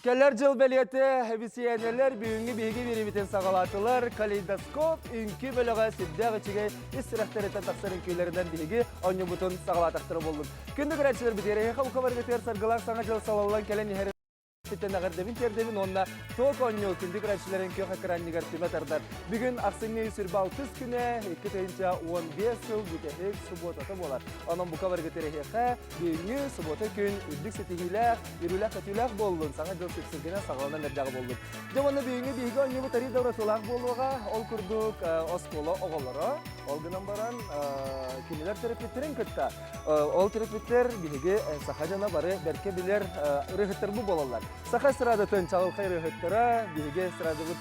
Кэлэр дьыл бэлиэтэ эбисийээнэлэр бүгүҥҥү биһиги биэриибитин саҕалаатылар. Калейдоскоп үҥкүү бөлөҕө сүрдээх үчүгэй ис сүрэхтэриттэн тахсар үҥкүүлэринэн биһиги оонньуубутун саҕалаатахтара буоллун. Күндү көрөөччүлэрбитигэр эһиэхэ бука барыгытыгар саргылаах саҥа дьыл салаллан кэлэн иһэр эҕэрдэбин тиэрдэбин уонна туох оонньуу күндү көрөөччүлэрин күөх экраннигар түмэ тардар. Бүгүн ахсынньы 26 күнэ 2015 сыл бүтэһик субуотата буолар. Онон бука барыгытыгар эһиэхэ бүгүҥҥү субуота күн үрдүк ситиһиилээх, Үөрүүлээх-көтүүлээх буоллун, саҥа дьыл сүпсүлгэнэ саҕаланан эрдэҕэ буоллун. Дьэ уонна бүгүҥҥү биһиги оонньуубут арыый да уратылаах буолуоҕа. Ол курдук оскуола оҕолоро, ол гынан баран кинилэр төрөппүттэрин кытта. Ол төрөппүттэр биһиги саха дьоно бары бэркэ билэр ырыаһыттарбыт буолаллар. Саха эстрадатын чаҕылхай ырыаһыттара, биһиги эстрадабыт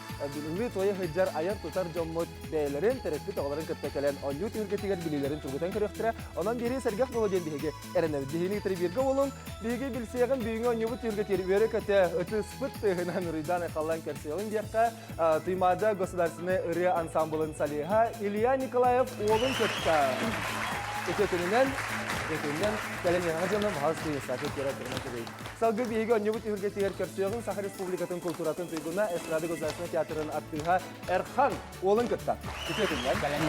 ыллыы-туойа сылдьар айар-тутар дьоммут бэйэлэрин төрөппүт оҕолорун кытта кэлэн оонньуу түһүлгэтигэр билиилэрин тургутан көрүөхтэрэ. Онон биэрии сэргэх буолуо диэн биһиги эрэнэбит. Биһигини кытары бииргэ буолуҥ. Биһиги билсиэҕин бүгүҥҥү оонньуубут түһүлгэтигэр үөрэ-көтө ытыспыт тыаһынан уруйдаан айхаллаан көрсүөҕүҥ диэххэ Туймаада государственнай ырыа ансамблын солиһа Илья Николаев уолун кытта үтүөтүнүнэн үтүөнүнэн кэлэн иһэҕэ дьоно баһаас туйустааты киэрэ турунан кэбий. Салгыы биһиги оонньуубут түһүлгэтигэр көрсүөҕүҥ Саха Республикатын култууратын туйгуна эстрада государственнай театрын артыыһа Эрхан Уолун кытта. Үтүө күннэр. Кэлэн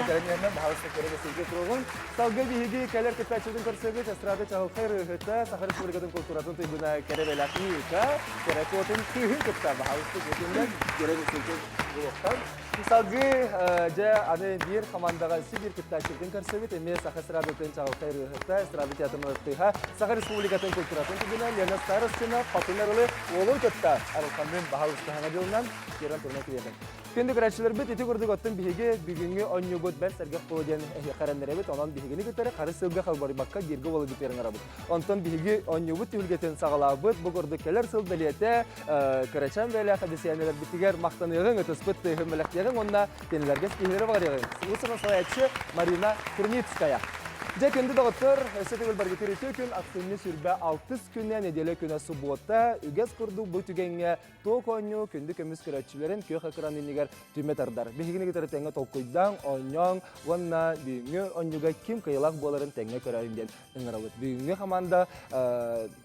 Кэлэн баһалыста көрө сиргэ туругун. Салгыы биһиги кэлэр кыттааччытын көрсөбүт эстрада чаҕылхай ырыаһыта Саха Республикатын култууратын туйгуна кэрэ бэлэх Ника кэрэ куотун кыыһын кытта баһалыста үтүө күннэр көрө сиргэ буолуохтан. Салгыы дьэ аны биир командаҕа өссө биир кыттааччытын көрсөбүт. Эмиэ Саха эстрадатын чаҕылхай ырыаһыта, эстрада театрын артыыһа, Саха Республикатын култууратын туйгуна Лена Старостина Хотун Арылы уолун кытта Арылханныын баһалыста саҥа дьылынан киирэн турна кириэхин. Күндү көрөөччүлэрбит ити курдук оттон биһиги бүгүҥҥү оонньуубут бэрт сэргэх буолуо диэн эһиэхэ эрэннэрэбит. Онон биһигини кытары харыс сылга халбарыйбакка бииргэ буоларгытыгар ыҥырабыт. Онтон биһиги оонньуубут түһүлгэтин саҕалаабыт. Бу курдук кэлэр сыл бэлиэтэ кырачаан бэйэлээх эбисийээнэлэрбитигэр махтаныаҕыҥ, ытыспыт тыаһын бэлэхтиэҕиҥ уонна кинилэргэ ситиһиилэри баҕарыаҕыҥ. Уус-уран салайааччы Марина Курницкая. Дьэ, күндү доҕоттор, өссө төгүл баргытыр үтүө күн ахсынньы сүрбэ алтыс күнэ, нэдиэлэ күнэ субуота. Үгэс курдук бу түгэҥҥэ Туох оонньуу күндү көмүс көрөөччүлэрин күөх экран иннигэр түмэ тардар. Биһигини кытары тэҥҥэ толкуйдааҥ, оонньооҥ уонна бүгүҥҥү оонньууга ким кыайыылаах буоларын тэҥҥэ көрөөрүҥ диэн ыҥырабыт. Бүгүҥҥү хамаанда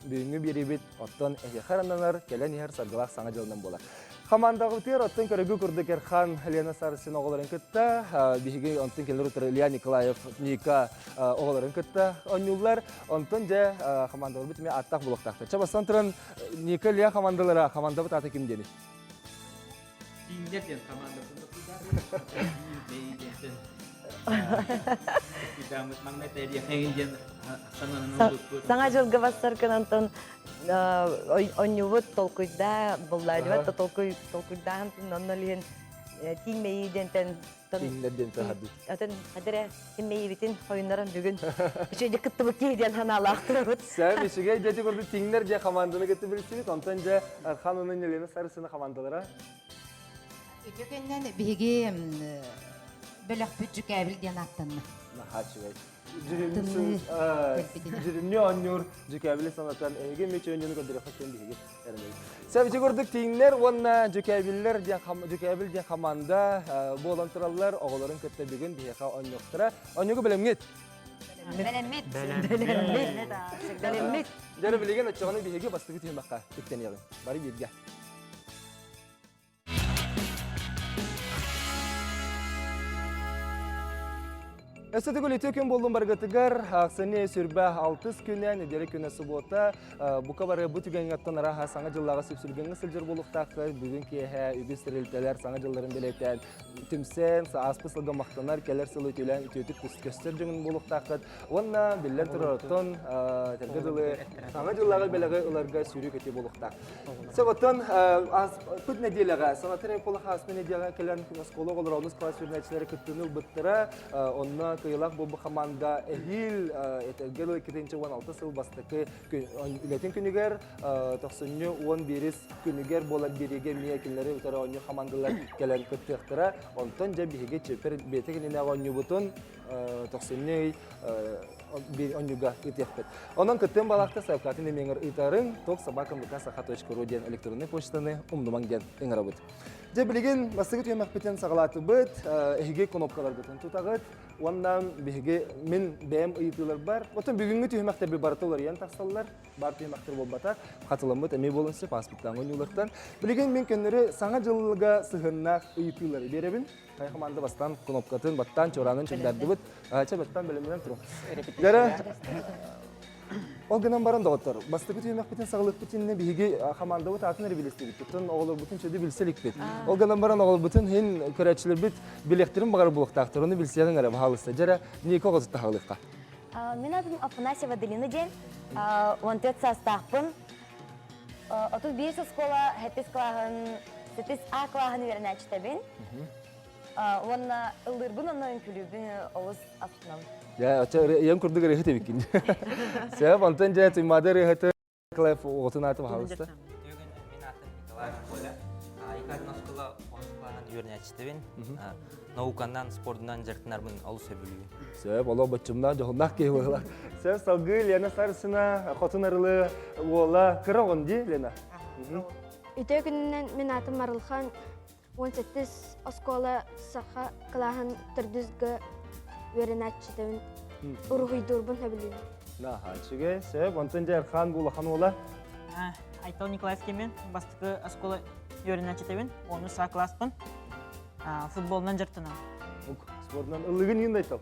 бүгүҥҥү биэриибит оттон эһиэхэ арананар, кэлэн иһэр саргылаах саҥа дьылынан буолар. Хамаандаҕытыгар оттон көрөгү курдук Эрхан Лена Сарсин оҕолорун кытта биһиги онтон кэлэр утары Илья Николаев Ника оҕолорун кытта оонньууллар. Онтон дьэ хамаандаларбыт эмиэ ааттаах буолуохтаахтар. Чэ бастан туран Ника Илья хамаандалара, хамаандабыт аата ким диэний? Тииҥнэр диэн хамаандабытын Саҥа дьылга бассаркын онтон онньубут толкуйдаа буллаадыбат да толкуй толкуйдааһын онно лиһин тииҥ мэйии диэнтэн Тииҥнэр диэн таһардыт. Атын хадыра тиммэйибитин хойуннаран бүгүн үчүгэйдик кыттыбыт киһи диэн санаалаах турабыт. Сәм үчүгэй дьэ курдук тиҥнэр дьэ хамаанданы кытта билсибит. Онтон дьэ Архан уонна Елена Сарысына хамаандалара. Үтүө күннэн биһиги бөлөхпүт Дьүкээбил диэн ааттанна. Наһаа үчүгэй. Дьүрүмнүү оонньуур Дьүкээбили санатан эһиги эмиэ оонньууну көрдөрүөххэ диэн биһиги эрэнэбит. Сэбити курдук тииҥнэр уонна дьүкээбиллэр диэн дьүкээбил диэн хамаанда буолан тураллар. Оҕолорун кытта бүгүн биһиэхэ оонньуохтара. Оонньуугу бэлэмҥит? Бэлэммит. Бэлэммит. Бэлэммит. Дьэ, билигин оччоҕуна биһиги бастакы түһүмэххэ үктэниэҕиҥ. Бары бииргэ. Өссө төгүл үтүө күн буоллун барыгытыгар. Ахсынньы сүрбэ алтыс күнэ, неделя күнэ субуота. Бука бары бу түгэҥҥэ оттон арааһа саҥа дьыллааҕы сүпсүлгэҥҥэ сылдьар буолуохтаахтар. Бүгүн киэһэ үгүс тэрилтэлэр саҥа дьылларын бэлиэтээн түмсэн, ааспыт сылга махтанар, кэлэр сылы үтүөлээн үтүөтүк көстөр дьоҥун буолуохтааххыт. Уонна биллэн турар оттон этэргэ дылы саҥа дьыллааҕы бэлэҕи ыларга сүүрүү көтүү буолуохтаах. Сөп, оттон ааспыт нэдиэлэҕэ санаторий Полох ааспыт нэдиэлэҕэ кэлэн оскуола оҕолоро онус класс үөрэнээччилэрэ кыттыыны ылбыттара. Онно кыайыылаах буолбут хамаанда эһиил этэргэ дылы 2016 сыл бастакы үлэтин күнүгэр тохсунньу 11 күнүгэр буолар биэриигэ эмиэ кинилэри утары оонньуу хамаандалар кэлэн кыттыахтара. Онтон дьэ биһиги чипер бэйэтэ кининээҕи оонньуубутун. Тохсунньу ый онньуга ыытыахпыт. Онон кыттыан балаахта сайылкатын эмиэҥэр ыытарыҥ ток собакамвксаха.ру диэн электроннай почтаны умнумаҥ диэн ыҥырабыт. Дьэ билигин бастакы түһүмэхпитин саҕалаатыбыт. Эһиги кнопкаларгытын тутаҕыт. Уонна биһиги мин бэйэм ыйытыыларбар, оттон бүгүҥҥү түһүмэхтэр барыта уларыйан тахсаллар. Бар түһүмэхтэр буолбата. Хатыламмыт эмиэ буолан сөп ааспыттааҥы ойуулартан. Билигин мин көннөрү саҥа дьылга сыһыаннаах ыйытыылары биэрэбин. Хайа хамаанда бастаан кнопкатын баттаан чуораанын чугдардыбыт. Чэ баттаан бэлэмнэнэн туру. Дьэрэ Ол гынан баран доҕоттор, бастакы түһүмэхпитин саҕалыахпыт иннинэ биһиги хамаандабыт аатын эрэ билистибит. Оттон оҕолорбутун чөдү билсэ иликпит. Ол гынан баран оҕолорбутун иһин көрөөччүлэрбит билиэхтэрин баҕар буолуохтаахтар. Ону билсиэҕиҥ эрэ, баһаалыста. Дьэрэ, Ника оҕоту таһалыахха. Мин атым Афанасьева Делина диэн, 14 саастаахпын. 31 оскуола 7 кылааһын, 7 А кылааһын үөрэнээччитэбин. Уонна ыллыырбын уонна үҥкүүлүүрбүн олус астынабын. Дьэ, оччо ийэм курдук ырыаһыт эбиккин. Сөп, онтон дьэ Туймаада ырыаһыты Николаев оҕотун ааты баһаалыста. Үтүө мин аатым Николаев Коля. Икатын оскуола онус кылааһын үөрэнээччитэбин. Науканан, спордунан дьарыктанарбын олус сөбүлүүбүн. Сөп, олох боччумнаах, дьоһуннаах киһи буолла. Сөп, салгыы Лена Сарсына, Хотун Арылы уола кыра оҕон дии, Лена? Үтүө күнүнэн мин аатым Арылхан. 18 оскуола саха кылааһын төрдүс г үөрэнээччитэбин уруһуйдуурбун сөбүлүүбүн. Наһаа үчүгэй, сөп. Онтон дьэ Эрхан бу улахан уола. Айтал Николаевский мен бастакы оскуола үөрэнээччитэбин, онус А класспын. Футболунан дьарыктанабын. Спордунан ыллыгын иин Айтал.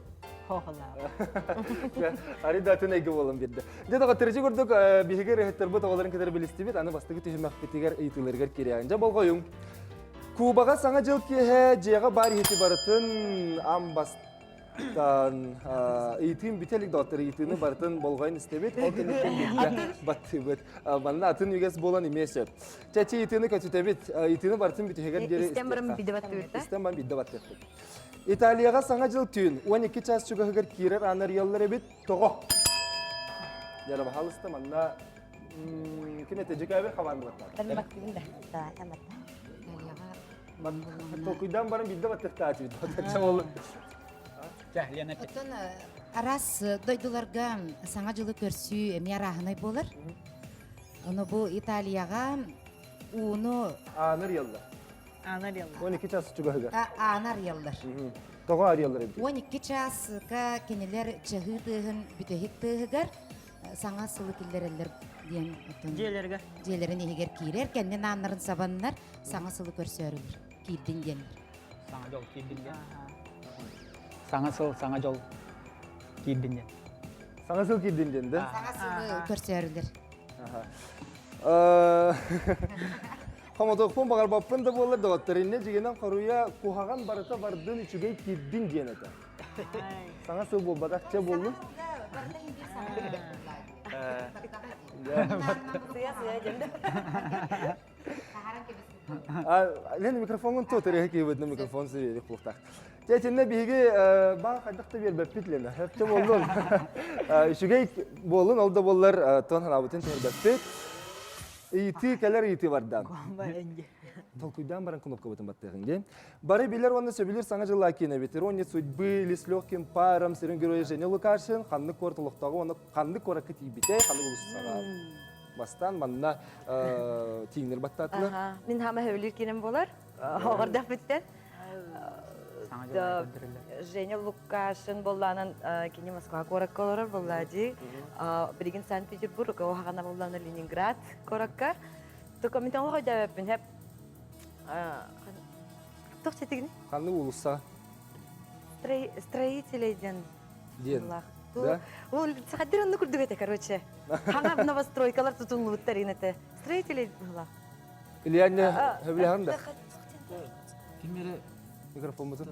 Арыйда атын эйгэ буолан биэрдэ. Дьэ доҕор, төрүчү курдук биһиги ырыһыттарбыт оҕолорун кытары билистибит, аны бастакы түһүмэхпитигэр ыйытыыларыгар киириэҕиҥ. Дьэ болҕойуҥ. Кубаҕа Саҥа дьыл киэһэ дьиэҕэ баар иһити барытын аан бастаан ыйытыым бүтэ илик доҕоттор ыйытыыны барытын болҕойон истэбит. Ол кэнниттэн бииргэ баттыыбыт. Манна атын үгэс буолан эмиэ сөп. Чэчи ыйытыыны көтүтэбит. Ыйытыыны барытын бүтүһүгэр диэри Истэн баран бидэ баттыыбыт да? Истэн баран бидэ баттыахпыт. Италияҕа Саҥа дьыл түүн 12 чаас чугаһыгар киирэр ааны арыйаллар эбит. Тоҕо? Дьара баһаалыста манна ким этэ дьүкээбир хабаан булаттаата. Баттыыбын да. Да, эматта. Толкуйдаан баран биирдэ баттыахтаатыбыт. Ол Оттон араас дойдуларга Саҥа дьылы көрсүү эмиэ арааһынай буолар. Ону бу Италияҕа ууну Ааны арыйаллар. Ааны арыйаллар. 12 час чугаһыгар. Ааны арыйаллар. Тоҕо арыйаллар эбит? 12 чааска кинилэр чаһыы тыаһын бүтэһик тыаһыгар саҥа сылы киллэрэллэр диэн оттон Дьиэлэргэ. дьиэлэрин иһигэр киирэр, кэннин ааннарын сабаннар саҥа сылы көрсөөрүлэр. Киирдин диэннэр. Саҥа дьол киирдин диэн. Саҥа сыл, саҥа дьол киирдин диэн. Саҥа сыл киирдин диэн да? Саҥа сылы көрсөөрүлэр. Хомотуохпун баҕарбаппын да буоллар доҕоттор, иннэ дьигинэн хоруйа куһаҕан барыта бардын үчүгэй киирдин диэн этэ. Саҥа сыл буолбатах чэ буоллун. Лена микрофоҥун туот эрэ киһибит микрофон сириэри кулуктаах. Чэ итиннэ биһиги баа хайдах да биэрбэппит Лена. Чэ буоллун. Үчүгэй буоллун ол да буоллар тон ханаабытын түһэрбэппит. Ыйытыы кэлэр ыйытыы барда. Толкуйдаан баран кнопкабытын баттыаҕыҥ диэн. Бары билэр уонна сөбүлүүр Саҥа дьыллаа киинэбит «Ирония судьбы» или «С легким паром» сүрүн геройа Женя Лукашин ханнык куорат олохтооҕо уонна ханнык куоракка тиийбитэ, ханнык улуссаҕа бастаан манна тииҥнэр баттаатылар. Мин хаама сөбүлүүр киинэм буолар. Оҕордох бүттэн. Женя Лукашин буоллаанан кини Москва куоракка олорор буоллаа дии. Билигин Санкт-Петербург, оһаҕана буоллаана Ленинград куоракка. Только мин тоҕо өйдөөбөппүн хэп Туох ситигини? Ханнык уулусса? Строителей диэн. Диэн. Да? Ол сахадыр онну курдук этэ, короче. Хаҥа новостройкалар тутуллубуттар ин этэ. Строителей была. Илья не хөбүлэһэн да? Ким эрэ микрофоммутун?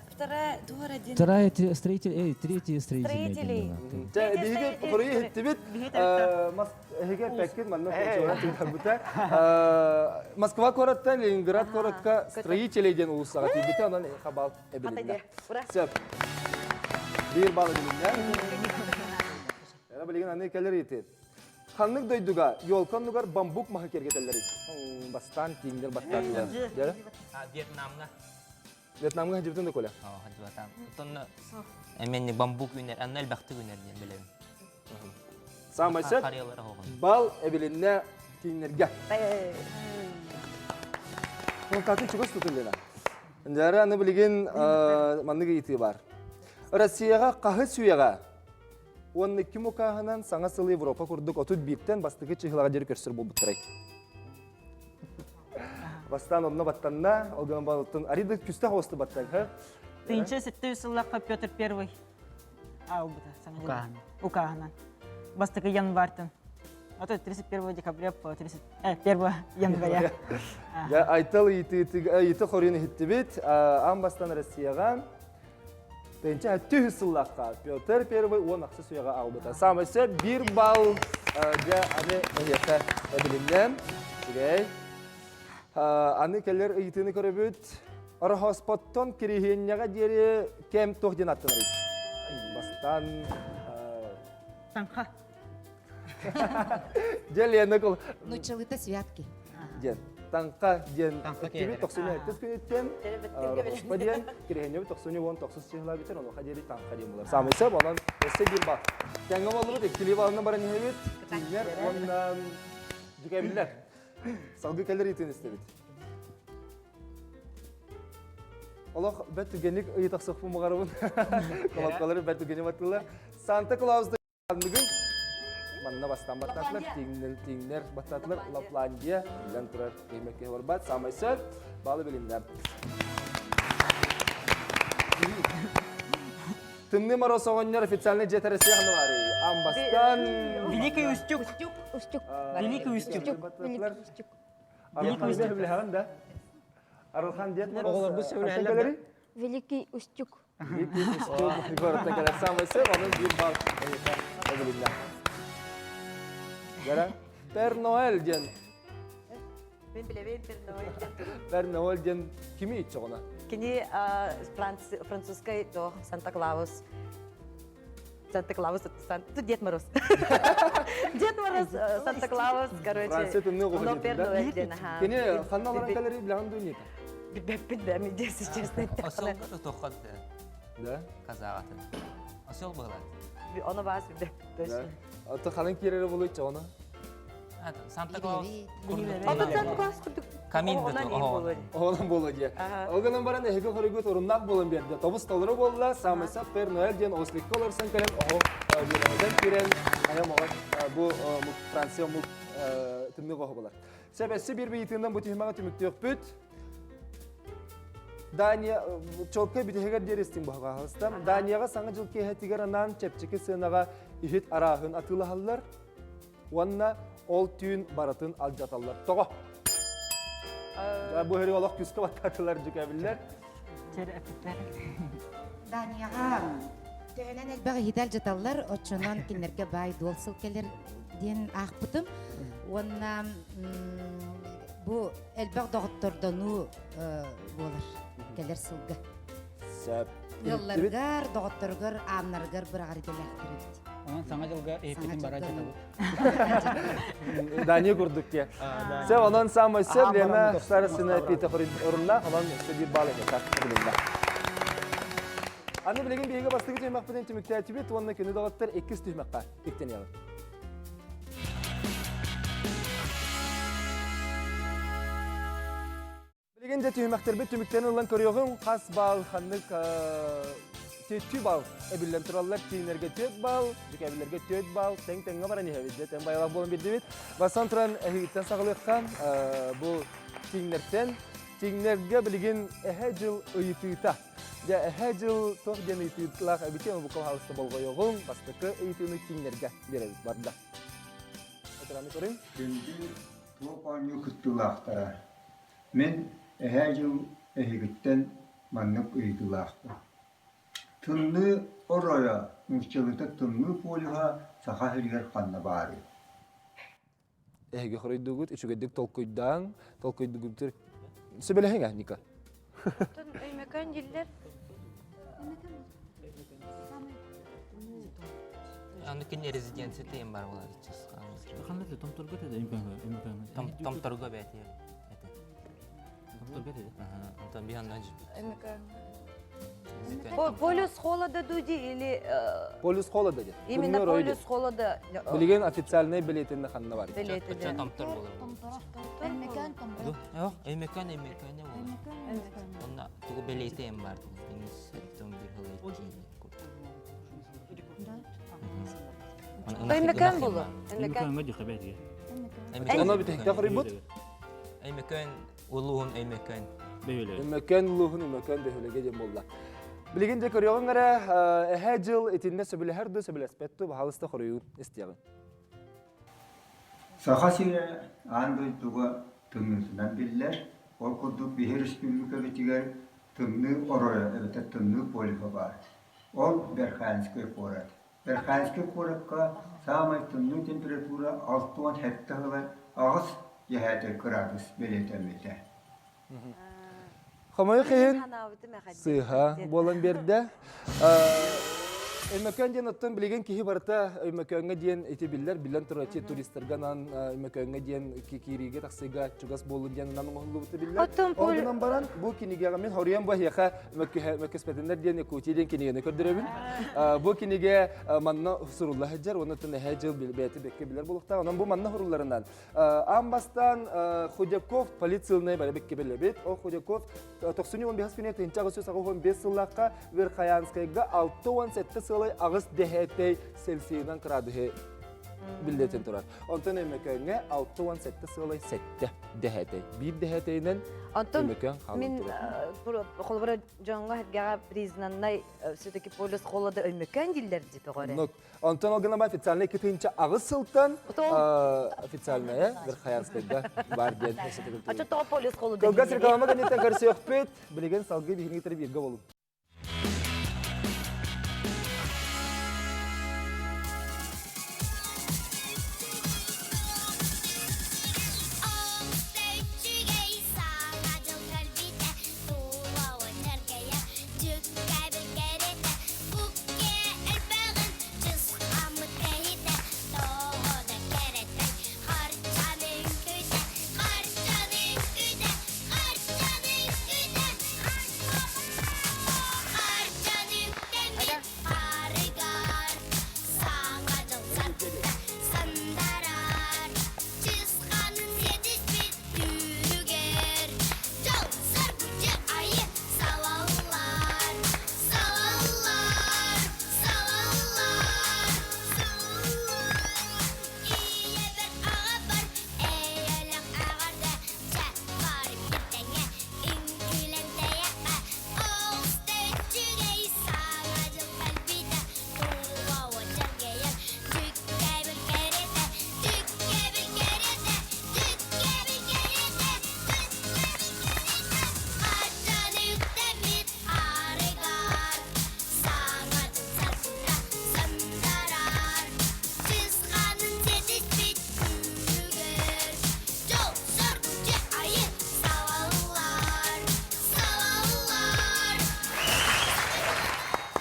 Вторая, двор один. Вторая строитель, эй, третья строителей. Строителей. Биһиги хоруйу иһиттибит. Эһиги эппэккит манна чуоран Москва куораттан Ленинград куоракка строителей диэн уулуссаҕа тиийбитэ, онон хабал эбилиннэ. Сөп. Биир балл эбилиннэ. Эра билигин аны кэлэр ити. Ханнык дойдуга елка оннугар бамбук маһы киэргэтэллэрий? Бастаан тииҥнэр баттаатылар. Вьетнамҥа. Вьетнамга хадьыбытын да Коля? Оо, хадьыбатам. Отонно эмиэ бамбук үүнэр, анна элбэхтик үүнэр диэн билэбин. Самай сөп. Бал эбилиннэ тииннэргэ. Татын чугас тутуллена. Дьара аны билигин маннык ыйытыы бар. Россияҕа хаһыс үйэҕэ уонна ким укааһынан саҥа сыл Европа курдук 31-тэн бастакы чыһылаҕа диэри көрсөр буолбуттарай. Бастаан онно баттанна, ол гынан балыттан арида күстэх оосты баттан, ха? Тыынча сэттэ сыллахха Петр Первый аалбыта саҥа Укааһынан. Укааһынан. Бастакы январьтан. А то 31 декабря по 30, 1 января. Я Айтал ыйыты хорин иһиттибит. Аан бастан Россияға Тэнчэ түһүс сыллахха Петр Первый уон ахсыс үйэҕэ аалбыта. Самый сөп бир балл дьэ аны эһиэхэ эбилиннэ. Үчүгэй. Аны кэлэр ыйытыыны көрөбүт. Ороһоспоттон Кириһиэнньэҕэ диэри кэм туох диэн аттанарый? Бастаан Таҥха. Дьэ Лена кол Нуччалыта святки. диэн таҥха диэн өттүбүт тохсунньу сэттис күнүттэн Рохоспо диэн Кириһиэнньэбит тохсунньу уон тохсус чыһыла бүтэр онуоха диэри таҥха диэн булар. Саамай сөп онон өссө биир бал. Тэҥҥэ боллубут иккилии балынан баран иһэбит. Тииҥнэр уонна дьүкэбиллэр. Салгыы кэлэр ыйытыын истэбит. Олох бэт түгэнник ыйытахсыхпын баҕарабын. Колоколары бэт түгэни баттылар. Санта Клаус Аныгы манна бастаан баттаатылар, тиҥнэр, тиҥнэр баттаатылар, Лапландия, биллэн турар, киһимэккэ барбат, самай сөп, баалы билиннэ. Тымныы Мороз оҕонньор официальный дьиэ Россия ханна Амбастан... Великий Устюг. Устюг. Великий Устюг. Великий Устюг. Великий Устюг. да? Арылхан Дед Мороз. Оҕолорбут сөбүлэһэллэр Великий Устюг. Великий Устюг городта кэлэр самый сөп, онон биир балл эбилиннэ. Гара Пер Ноэль диэн Мен билэбин Пер Ноэль диэн. Пер Ноэль диэн кими иччоҕуна? Кини французскай то Санта Клаус Санта Клаус Тут Дед Мороз. Дед Мороз, Санта Клаус, короче. Франция тымныы Но Пер Ноэль диэн, аха. Кини ханна олорон кэлэрий билэҕин дуу ника? Билбэппин да, мен если честно. Осел тоххот Да? казаҕатын. Осел быһылаат. Ону баас билбэппин точно. Ото ханан киирэрэ болуй чоҕуна? Санта Клаус Ото Санта Клаус курдук. Камин Оҕонон буолуо дии. Ол гынан баран эһиги хоруйгут оруннаах буолан биэрдэ. Тобус толору буолла. Саамайса Пер Ноэль диэн осликка олорсон кэлэн оҕо үөрэҕинэн киирэн айам оҕо бу Франция омук тымныы оҕо буолар. Сөп биир быйытыынан бу түһүмэҕи түмүктүөхпүт. Дания чолкай бүтэһигэр диэри истиҥ баһаҕаһыстам. Данияҕа саҥа дьыл киэһэтигэр анаан чэпчэки сыанаҕа иһит арааһын атыылаһаллар. Уонна ол түүн барытын алдьаталлар. Тоҕо? Бу хөрү олох күскэ баттаатылар дьүкэбиллэр. Данияҕа төһөнөн элбэх иһити алдьаталлар, оччонон кинилэргэ баай дуол сыл кэлэр диэн аахпытым. Уонна бу элбэх доҕоттордонуу буолар кэлэр сылга. Сөп. Ыалларыгар, доҕотторугар, ааннарыгар быраҕар идэлээхтэр эбит. Онон саҥа дьылга эппитин бара жатабыт. Дания курдук диye. Сөп, онон самый сөп Лена Старостина эппиэтэ орунна, онон өссө биир балл эһиэхэ билиннэ. Аны билигин биһиги бастакы түһүмэхпитин түмүктээтибит уонна күнү доҕоттор иккис түһүмэххэ үктэниэҕит. Билигин дьэ түһүмэхтэрбит түмүктэрин ылан көрүөҕүҥ. Хас баал ханнык түөттүү баал эбиллэн тураллар. Тииннэргэ түөрт баал, дьүкээбиллэргэ түөрт баал тэҥ-тэҥҥэ баран иһэбит. Дьэ тэҥ байалаах буолан биэрдибит. Бастан туран эһигиттэн саҕалыахха бу тииҥнэртэн. Тииҥнэргэ билигин эһэ дьыл ыйытыыта. Дьэ эһэ дьыл туох диэн ыйытыылаах эбитий ону бука хаалыста болҕойоҕуҥ. Бастакы ыйытыыны тииҥнэргэ биэрэбит барда. Экраны көрүҥ. Күндү туох оонньуу кыттыылаахтара Мин Эһээ Дьыл эһигиттэн маннык ыйытыылаахпын: Тымныы оройо нууччалыыта Тымныы полюһа Саха сиригэр ханна баарый? Эһиги хоруйдуугут, үчүгэйдик толкуйдааҥ, толкуйдугутур сөбүлэһиҥ аа, Ника? Оттон Өймөкөөн дииллэр. Аны кини резиденцията бар болар Ханна да Томторго да Өймөкөөҥҥө Томторго бэти. Онтон биһанна жиппит. Полюс холода дуди или... Полюс холода диэн. Именно полюс холода. Билигин официальный билетинне ханна бар. Билетинде. Томтор болар. Өймөкөөн томтор. Yok, Өймөкөөн Өймөкөөнө болар. Онна тугу билети эм бар. Минус 11 хылы Өймөкөөн болу. Өймөкөөн. Оно бүтэһикте хоруйбут. Өймөкөөн улууһун Өймөкөөн. Өймөкөөн улууһун Өймөкөөн бөһүөлэгэ диэн буолла. Билигин дьэ көрүөҕүҥ эрэ, эһээ дьыл итиннэ сөбүлэһэр дуу, сөбүлэспэт дуу, баһаалыста хоруйу истиэҕиҥ. Саха сирэ аан дойдуга тымныытынан биллэр. Ол курдук биһи республикабытыгар тымныы оройо эбэтэр тымныы полюһа баар. Ол Верхоянскай куорат. Верхоянскай куоракка саамай тымныы температура 67 сыла аҕыс дьэһээтэй кыраадыс бэлиэтэммитэ. Хомойуох иһин сыыһа буолан биэрдэ. Өймөкөөн диэн оттон билигин киһи барыта Өймөкөөҥҥө диэн ити биллэр, биллэн турар туристарга анаан Өймөкөөҥҥө диэн киириигэ тахсыыга чугас буоллун диэн анаан оҥоһуллубута биллэр. Ол гынан баран бу кинигэҕэ мин хоруйан бу эһиэхэ мөккүспэтиннэр диэн Якутия диэн кинигэни көрдөрөбүн. Бу кинигэ манна сурулла сылдьар уонна оттон эһээ дьыл бэйэтэ бэккэ билэр буолуохтаах. Онон бу манна сурулларынан Аан бастаан Худяков полициялынай бары бэккэ билэбит. Ол Худяков 95 күнэ 1885 сыллаахха Верхоянскайга 67 сылай аҕыс дэһээтэй Цельсийынан кыраадыһы биллэтин турар. Онтон Өймөкөөҥҥө 67 сылай 7 дэһээтэй. Биир дэһээтэйинэн Өймөкөөн хаалан турар. Холобура дьоҥҥо эргэҕэ признаннай все-таки полюс холода Өймөкөөн дииллэр дии тоҕо Онтон ол гынан официальный 2008 сылтан официальная Верхоянскайга бар диэн А тоҕо полюс холода Кылгас реклама кэнниттэн көрсүөхпүт. Билигин салгыы биһиги кытары бииргэ болуҥ.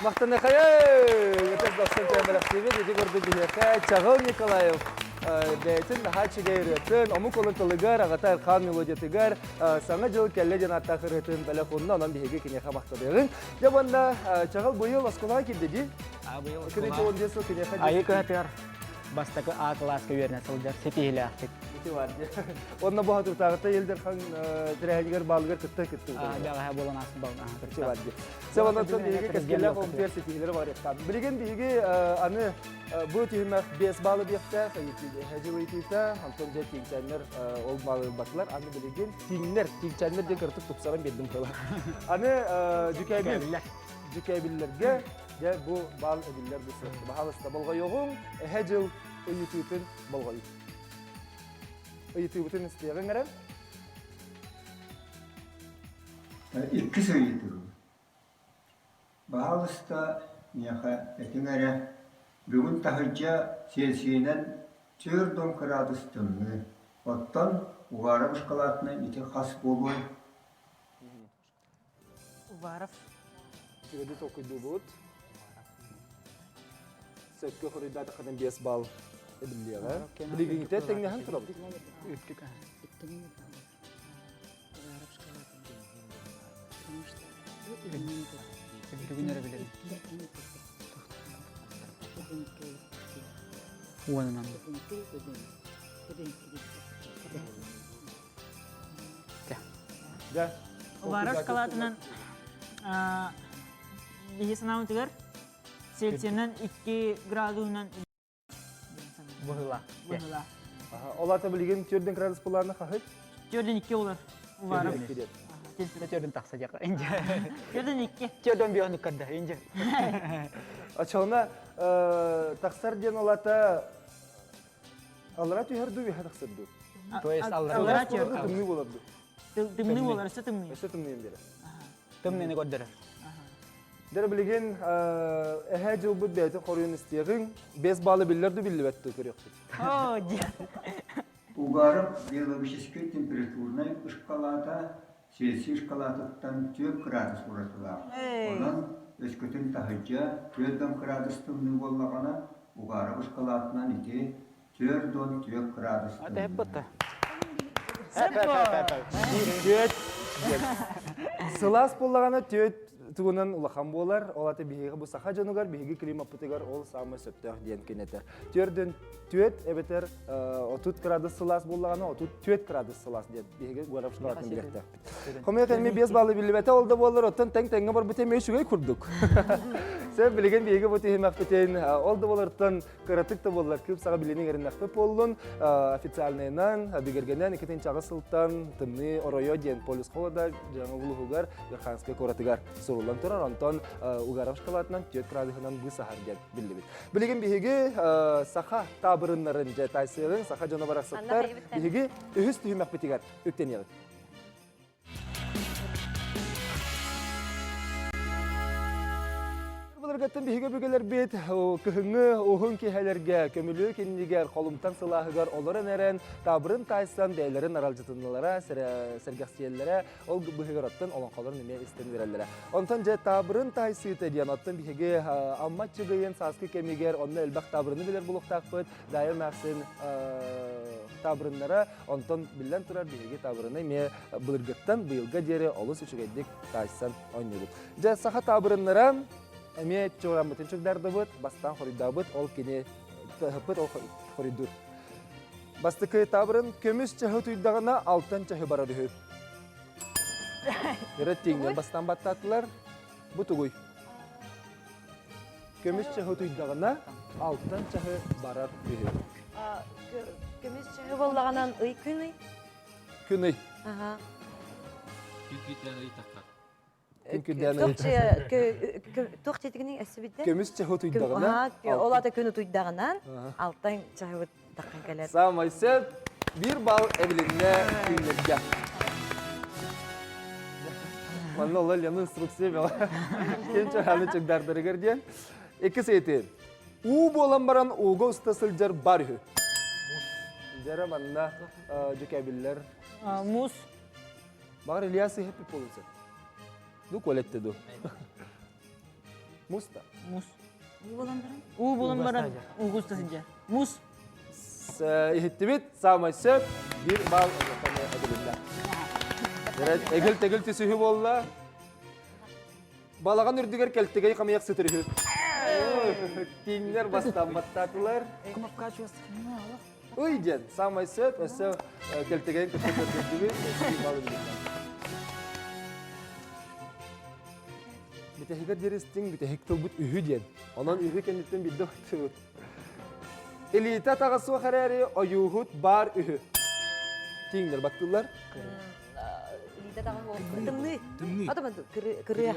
Махтанахайы! Өтөс дохсун тэмэлэхтиибит ити курдук биһиэхэ Чаҕыл Николаев бэйэтин наһаа үчүгэй ырыатын, омук олун тылыгар, аҕата Эрхаан мелодиятыгар Саҥа дьыл кэллэ диэн ааттаах ырыатын бэлэх уунна, онон биһиги киниэхэ махтаныаҕыҥ. Дьэ уонна Чаҕыл быйыл оскуолаҕа киирдэ дии? Быйыл Кини 15 сыл киниэхэ Айыы кыһатыгар бастакы А кылааска үөрэнэ сылдьар ситиһиилээхтик. Ити бар дии. Онно бу хатыртааҕыта Ил Дархан тэрээһинигэр баалыгар кытта кыттыбыт. Бэҕэһээ буолан ааспыт балына. Ити бар дии. Сэ онон биһиги кэскиллээх омтуйар ситиһиилэри баҕарыахтаах. Билигин биһиги аны бу түһүмэх 5 баалы биэхтээх, дьыл ыйытыыта, онтон дьэ тииҥчээннэр ол баалы ылбатылар. Аны билигин тииҥнэр, тииҥчээннэр диэн кыратык тупсаран биэрдим тыла. Аны дьүкээбил, дьүкээбиллэргэ дьэ бу баал эбиллэр бу суох. Баһаалыста болҕойуоҕуҥ, эһэ дьыл ыйытыытын болҕойуҥ. Ыйытыыбытын истиэҕиҥ эрэ. Иккис ыйытыгым. Баһаалыста, миэхэ этиҥ эрэ, бүгүн таһырдьа сиэссийэнэн 40 кыраадыс тымныы, оттон Уваров ыскалаатынан ити хас буолуой? Уваров. Үчүгэйдик толкуйдуубут. Сөпкө хоруйдаатаххына 5 балл эбиллиэҕэ. Билигиҥҥитэ тэҥнэһэн турабыт. Үрдүк. Уваров шоколадынан. Бүгүн эрэ билэбин. Уонунан. Дьэ. Уваров шоколадынан биһи санаабытыгар Цельсиянан 2 градуһунан Быһыла. Быһыла. Ол ата билигин төрден градус буларны хаһыт? Төрден 2 олар. Уваров. Төрден тахса дьака. Төрден 2. Төрден биону кадда. Инже. Ачална тахсар диэн ол ата аллара түһэр дуу, үһэ тахсар дуу? То есть аллара түһэр. Тымныы болар дуу? Тымныы болар, өссө тымныы. Өссө тымныы берер. Тымныыны көрдөрөр. Дэр билигин эһээ дьылбыт бэйэтин хоруйун истиэҕиҥ. Бес баалы биллэр ду биллибэт ду көрүөхпүт. Оо, дьэ. Угаров биологическай температурнай ышкалаата Цельсий шкалатыттан 4 градус уратылаах. Онон өскөтүн таһырдьа 4 градус тымныы буоллаҕына, Угаров ышкалаатынан ити 4 градус тымныы. Түөт Сылаас буоллаҕына түөт тугунан улахан буолар. Ол аты биһиги бу саха дьонугар, биһиги климаппытыгар ол саамай сөптөөх диэн кинэтэр. Түөрдөн түөт эбэтэр 30 градус сылаас буоллаҕына 34 градус сылаас диэн биһиги Гуаров школатын билиэхтээхпит. Хомуйа кэлми 5 баллы биллибэтэ ол да буоллар оттон тэҥ-тэҥҥэ барбыт эмиэ үчүгэй курдук. Сен билигин биһиги бу тиһимэхпитин ол да буолартан кыратык да буоллар кыып саҕа билини эриннэхпит буоллун официальныйынан бигэргэнэн иккитинчи сылтан тымныы оройо диэн полюс холода дьаҥы улууһугар Верханскай куоратыгар суруллан турар онтон Угаров школатынан 4 градуһунан быысаһар диэн биллибит. Билигин биһиги саха таабырыннарын дьэ тайсыырын саха дьоно барахсаттар биһиги үһүс түһүмэхпитигэр үктэниэҕит. Былыргаттан биһиги өбүгэлэрбит кыһыҥҥы уһун киэһэлэргэ көмүлүө киннигэр холумтан сылааһыгар олорон эрэн таабырын таайсан бэйэлэрин аралдьытыннылара сэргэхсийэллэрэ ол быһыгар оттон олоҥхолорун эмиэ истэн үөрэллэрэ. Онтон дьэ таабырын таайсыыта диэн оттон биһиги Амма Чыгыйын сааскы кэмигэр онно элбэх таабырыны билэр булуохтаахпыт. Дайа эмээхсин таабырыннара онтон биллэн турар биһиги таабырыны эмиэ былыргыттан быйылга диэри олус үчүгэйдик таайсан оонньуубут. Дьэ саха таабырыннара эмиэ чуораммытын чугдардыбыт, бастаан хоруйдаабыт, ол кини тыһыппыт, ол хоруйдуур. Бастакы таабырын көмүс чаһы утуйдаҕына алтан чаһы барар үһү. Эрэ тииҥнэр бастаан баттаатылар. Бу тугуй? Көмүс чаһы утуйдаҕына алтан чаһы барар үһү. Көмүс чаһы буоллаҕынан ый күн ый. Күн ый. Аха. Күн күнтэн ый таххар. Туох диэтигиний өссө Көмүс чаһы утуйдаҕына. Ол ата күн утуйдаҕынан алтан чаһыбыт таххан кэлэр. Самай сөп. Биир балл эбилиннэ күннэргэ. Манна олла Лена инструкция бөҕө. Ким чаһаны чыгдардарыгар диэн. Иккис ыйытыы. Уу буолан баран ууга уста сылдьар бар үһү. Дьэрэ манна дьүкэбиллэр. Муус. Баҕар Илья сыһыппыт буолуон сөп. Ду колетте ду. Мус да. Мус. Уу буолан баран? Уу буолан баран ууга уста сылдьар. Мус. Иһиттибит, саамай сөп, биир балл эбилиннэ. Эгил-тэгил түсүһү буолла. Балаҕан үрдүгэр кэлтэгэй хамыйах сытыр үһү. Тииҥнэр бастамматтаатылар. Ый диэн, саамай сөп, өссө кэлтэгэйин кытта көрдөрдүбүт, өссө бал Бүтэһигэр диэри истиҥ, бүтэһик тылбыт үһү диэн. Онон үһү кэнниттэн биирдэ баттыбыт. Илиитэ атаҕа суох эрээри ойууһут баар үһү. Тииҥнэр баттыыллар. Илиитэ атаҕа суох. Тымныы. Тымныы. Кырыа.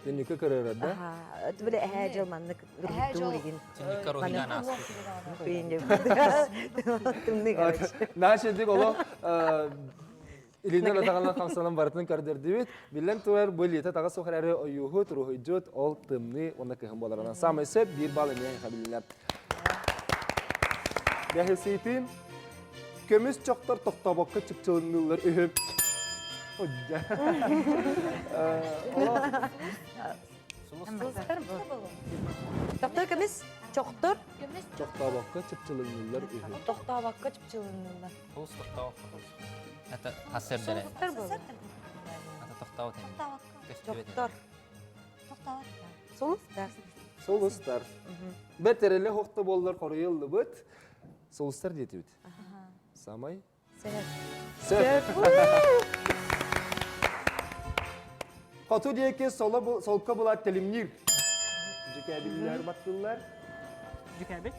Түннүккэ кырыара да? Били эһээ дьыл маннык Эһээ дьыл Түннүккэ руһуйдаан ааспыт. Тымныы короче. Наша дик олох илинэн атаҕынан хамсанан барытын көрдөрдүбүт. Биллэн турар, бу илиитэ таҕа суох эрээри ойууһут, руһуйдьут, ол тымныы уонна кыһын буоларынан саамай сөп биир балл эмиэ хабилинэ. Бэһисиитин көмүс чохтор тохтобокко чыпчылынныыллар үһү. Тохтор көмүс чохтор. Көмүс Тохтобокко чыпчылынныыллар үһү. Тохтобокко чыпчылынныыллар. Сулус тохтобокко. Это хас сэрдэрэ. Сулустар буолар. Это тохтобот. Тохтобокко. Чохтор. Сулустар. Сулустар. Бэрт эрэлэ хохто буоллар хоруйуллубут. Сулустар диэтибит. Самай Сөп. Хоту диэки солко булат телимниир. Дьүкээбиллэр баттыллар. Дьүкээбил.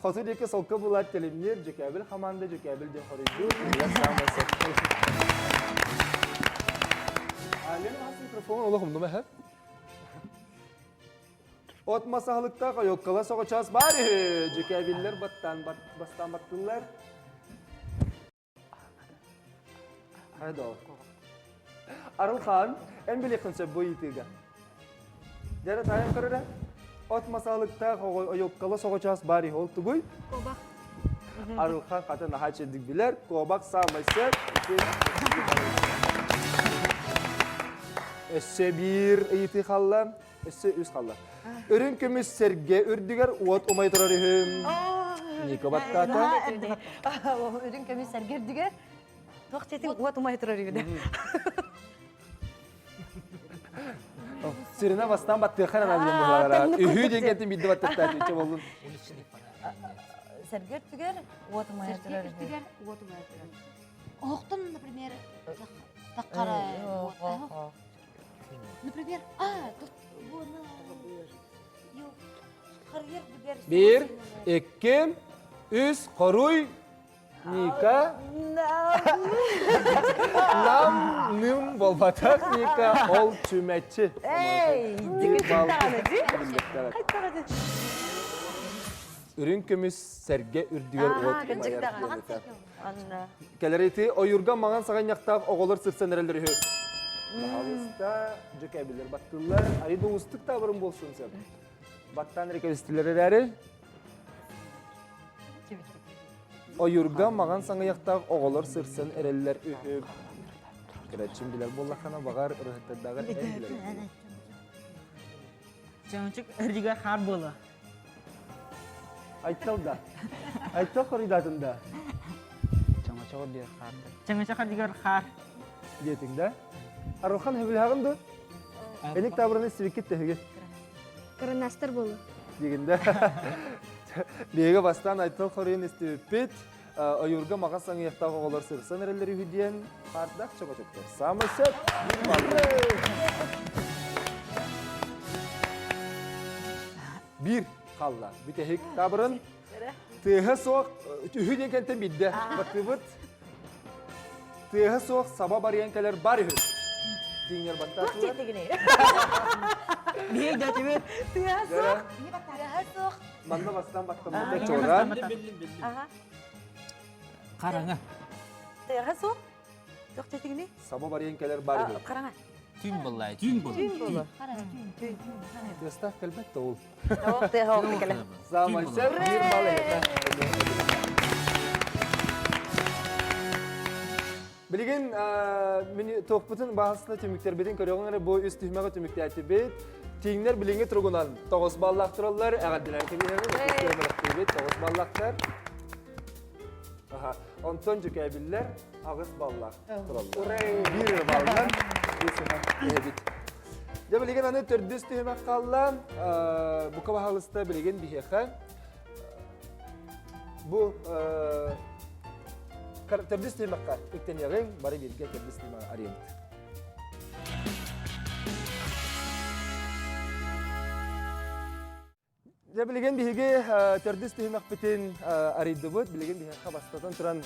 Хоту диэки солко булат телимниир, дьүкээбил хамаанда дьүкээбил диэн хоруйдуур. Саамай сөп. Лена хас микрофон олох умнума һэ. От мас аһылыктаах ойуоккала соҕочоос баар үһү. Дьүкээбиллэр баттаан бастаан баттыллар. Хайда Арылхан, эн билиэххин сөп бу ыйытыыга. Дьэрэ таайан көрөрө. От мас аһылыктаах ойуоккала соҕочоос баар үһү. Ол тугуй? Кобах. Арылхан хата наһаа чэдик билэр. Кобах саамай сөп. Өссө биир ыйытыы халла. Өссө үс халла. Үрүҥ көмүс сэргэ үрдүгэр уот умай турар үһүм. Ника баттаата. Үрүҥ көмүс сэргэ үрдүгэр туох дьиэтин уот умай турар үһү. Сирина бастаан баттыаха эрэ диэн быһалара. Үһү диэн кэнтин биирдэ баттаттаат үчэ боллун. Сэргэ үрдүгэр уот умайа турар үһү. Сэргэ үрдүгэр уот умайа турар. Оһохтон, например, таххара уот. Например, а, тут вон, Биир, икки, үс, хоруй, Ника. Нам, ным болбатах Ника, ол чүмэччи. Эй, Үрүҥ көмүс сэргэ үрдүгэр уот умайар. Кэлэрити ойуурга маҥан саҕынньахтаах оҕолор сырсан эрэллэр үһү. Баһаалыста дьүкэбилэр баттыыллар. Айы уустук таабырын буолсун сөп. Баттаан эрэ кэбистилэр эрээри. Ойуурга маҥан саҥыйахтаах оҕолор сырсан эрэллэр үһү. Кэрэччим билэр буоллаххына баҕар ырыһыттардааҕар эн билэр. Чөҥчүк үрдүгэр хаар буолуо. Айтал да. Айтал хоруйдаатын да. Чоҥочоҕор диэр хаар да. Чөҥөчөх үрдүгэр хаар. Диэтиҥ да. Арылхан хөбүлэһэҕин дуо? Эник табыраны сибиккит төһүгү. Кырынастар буолу. Дигин да. Биһиги бастаан Айтал хоруйун истибиппит. Ойуурга маҕас саҥыйахтаах оҕолор сырсан эрэллэр үһү диэн хаардах чөкөчөктөр. Саамай сөп. Биир хаалла. Бүтэһик табырын. Тыаһа суох үһү диэн кэнтэн биирдэ баттыыбыт. Тыаһа суох саба барыйан кэлэр бар үһү. Диңнер баттаатылар. Биир дэтибит. Тыаһа суох. Тыаһа суох. Манна бастан баттаммыта чуора. Хараҥа. Тыаһа суох. Туох дэтигини? Саба барыйан кэлэр бар үһү. Хараҥа. Түүн буолла. Түүн буолла. Түүн буолла. Тыастаах кэлбэт да ол. Тоох тыаһа ол кэлэ. Самай сөп биир бал эһэтэ. Билигин туохпутун баһасына түмүктэрбитин көрөҕүн эрэ бу үс түһүмэҕи түмүктээтибит. Тииҥнэр билиҥҥи туругунан тоҕус баллаах тураллар. Эҕэрдэлээн кэбиһэбит. Тоҕус баллаахтар. Онтон дьүкээбиллэр аҕыс баллаах тураллар. Биир баллар биэс Дьэ билигин аны төрдүс түһүмэх хаалла. Бука баһаалыста билигин биһиэхэ бу төрдүс түһүмэххэ үктэниэҕиҥ, бары бииргэ төрдүс түһүмэҕи арыйабыт. Дьэ билигин биһиги төрдүс түһүмэхпитин арыйдыбыт. Билигин биһиэхэ бастатан туран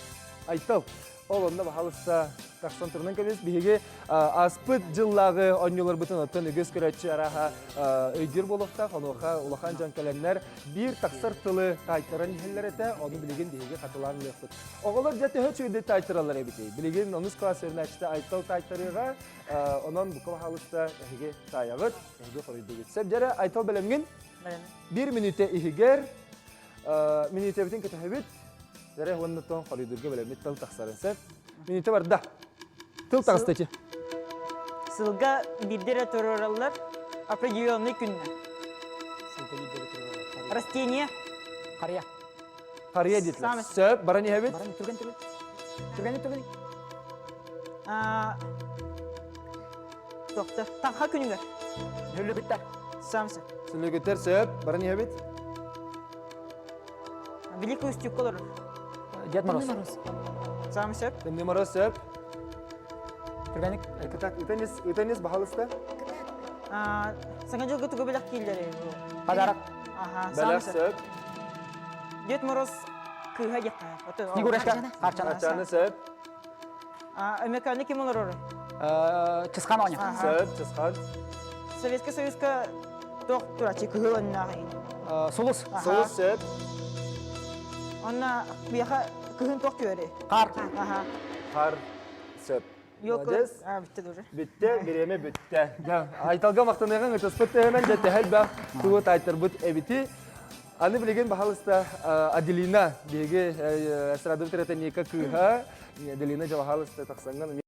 Айтал. Ол онно баһалыста тахсан турунан кэбис. Биһиги ааспыт дьыллааҕы оонньууларбытын оттон үгүс көрөөччү арааһа өйдүүр буолуохтаах. Онуоха улахан дьон кэлэннэр биир тахсар тылы таайтаран иһэллэр этэ. Ону билигин биһиги хатылаан ылыахпыт. Оҕолор дьэ төһө үчүгэйдик таайтараллар эбитий? Билигин онус класс үөрэнээччитэ Айтал таайтарыаҕа. Онон бука баһаалыста эһиги таайаҕыт, эһиги хоруйдугут. Сөп дьэрэ Айтал бэлэмҥин? Биир мүнүүтэ иһигэр мүнүүтэбитин көтөһөбүт. Дьэрэ уонна тон хоруйдуурга бэлэммит тыл тахсарын сөп. Мүнүүтэ барда. Тыл таҕыста ити. Сылга биирдэ эрэ туруораллар определенный күннэ. Сылга биирдэ эрэ туруораллар. Растение. Харыйа. Харыйа диэтилэр. Сөп, баран иһэбит. Баран түргэн түргэн. Түргэн түргэн. Тохто. Таҥха күнүгэр. Сүлүгүттэр. Самсы. Сүлүгүттэр сөп. Баран иһэбит. Великий Устюг олорор. Дед Мороз. Самый сөп. Тымныы Мороз сөп. Түргэнник. Кытак, ытанис, ытанис, баһалыста. Саҥа дьылга тугу бэлэх кииллэрий? Подарок. Аха, Бэлэх сөп. Дед Мороз кыыһа диэххэ. Снегурочка. Харчана. Харчана сөп. Өмөкөөнү ким олорор? Чысхан оонньуу. Сөп, Чысхан. Советский Союзка туох турачы кыһыл оннаах Сулус. Сулус сөп. Онна биэхэ кыһын туох түөрі? Хар. Хар сөп. Молодец. Бүттэ уже. Бүттэ, бириэмэ бүттэ. Айталга махтаныаҕыҥ ытыспыт тэһэмэн дьэ тэһэл тугу таайтарбыт эбити. Аны билигин баһалыста Аделина биһиги эстрадабыт ретаника кыыһа Аделина дьабаһалыста тахсаҥҥан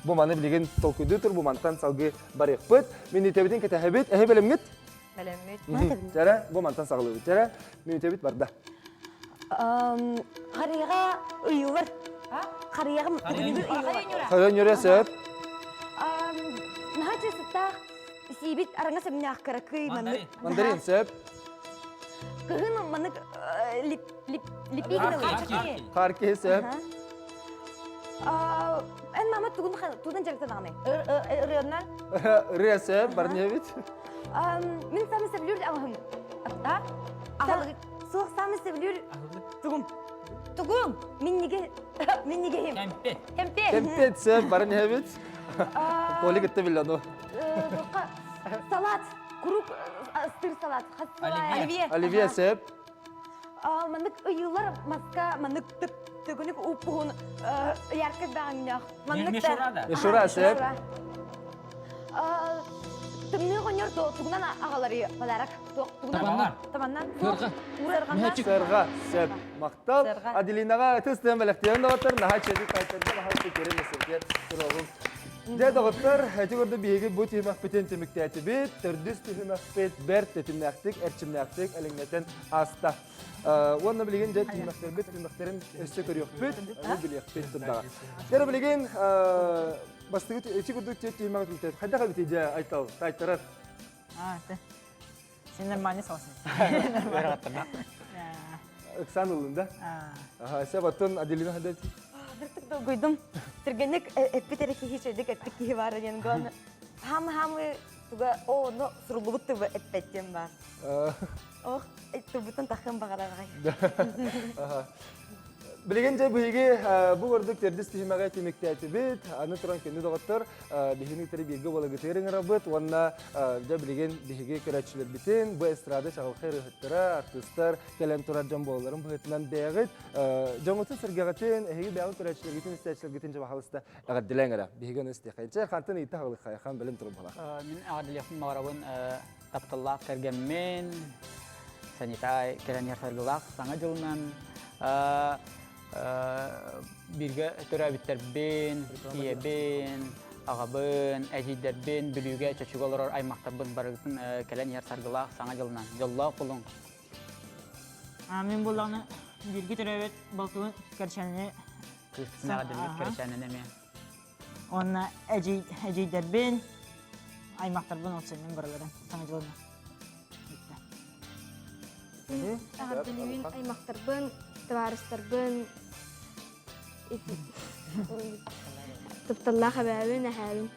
бу маны билигин толкуйдуу тур бу мантан салгыы барыахпыт. Мүнүүтэбитин кэтэһэбит. Эһи бэлэмҥит? Бэлэммит. Чэрэ, бу мантан саҕалыыбыт. Чэрэ, мүнүүтэбит барда. Харыйаҕа ыйылар. Харыйаҕа ыйылар. Харыйа нүрэ сөп. Наһаа чысыттаах сиибит араҥа сэмнээх кыракый маннык. Мандарин сөп. Кыһын маннык лип лип липигин Хаар киһи сөп. Эн мама тугун тугун дьарыктанаҕыный? Ырыаннан? Ырыа сөп, барневит. Мин самый сөбүлүүр аҕаһым. А? Суох самый сөбүлүүр тугум. Тугум? Минниге миннигехим. Кэмпет. Кэмпет. Кэмпет сөп, барневит. Коли кытта билла Салат. Курук сыр салат. Оливье. Оливье сөп. Маннык ыйылар маска маннык төгүнүк уппуһун яркы баҕанньах. Маннык Мишура Мишура сөп. Тымныы оҕонньор тугунан аҕалары подарок Табаннар. Табаннан. Сырға. Сырға сөп. Мактал. Аделинаға тыс тыан бэлэхтиэн доҕоттор наһаа чэди тайтарда наһаа сүкэрин өсөргө туруоҕум. Дьэ доҕоттор, эти көрдө биһиги бу түһүмэхпитин түмүктээтибит. Төрдүс түһүмэхпит бэрт тэтимнээхтик, эрчимнээхтик элэҥнэтэн ааста. Уонна билигин дьэ түһүмэхтэрбит түһүмэхтэрин өссө көрүөхпүт, ону билиэхпит турдаҕа. Дьэ билигин бастыгы ити курдук түһүмэҕи түмүктээт. Хайдах эбитий дьэ Айтал, тайтарар? А, ты. Сен нормальный соус. Ыксан ыллын да? Аха, сэ баттын Аделина хадет. Биртик долгуйдум. Түргэнник эппит эрэ киһи чөйдүк эппит киһи бар диэн гон. Хам-хамы туга о, но суруллубут тыбы эппеттен бар. Ох, тубутан тахын баҕарарҕай. Билигин дьэ биһиги бу курдук төрдүс түһүмэҕи түмүктээтибит. Аны туран күндү доҕоттор, биһигини кытары бииргэ буолагытыгар ыҥырабыт уонна дьэ билигин биһиги көрөөччүлэрбитин бу эстрада чаҕылхай ырыаһыттара, артыыстар кэлэн турар дьон буолалларын быһыытынан бэйэҕит дьоҥҥутун-сэргэҕитин, эһиги бэйэҕит көрөөччүлэргитин, истээччилэргитин дьэ баһалыста эҕэрдэлээҥ эрэ. Биһиги ону истиэххэ. Чэ, хантан ыйытта хаалыххайхан бэлэм турун буолар. Мин эҕэрдэлиэхпин баҕарабын тапталлаах кэргэммин, санитай кэлэн иһэр саргылаах Саҥа дьылынан бииргэ төрөөбүттэрбин, ийэбин, аҕабын, эдьиийдэрбин, Бүлүүгэ, Чочуга олорор аймахтарбын барыгытын кэлэн иһэр саргылаах Саҥа дьылынан дьоллоох булуҥ! Мин буоллаҕына бииргэ төрөөбүт балтыбын Кэрчээни Кыыспын эҕэрдэлиир Кэрчээнини эмиэ. Уонна эдьиийдэрбин, аймахтарбын олсуннум барыларын Саҥа дьылынан. Эҕэрдэлиибин аймахтарбын, табаарыстарбын, тапталлаах эбээбин, эһээбин.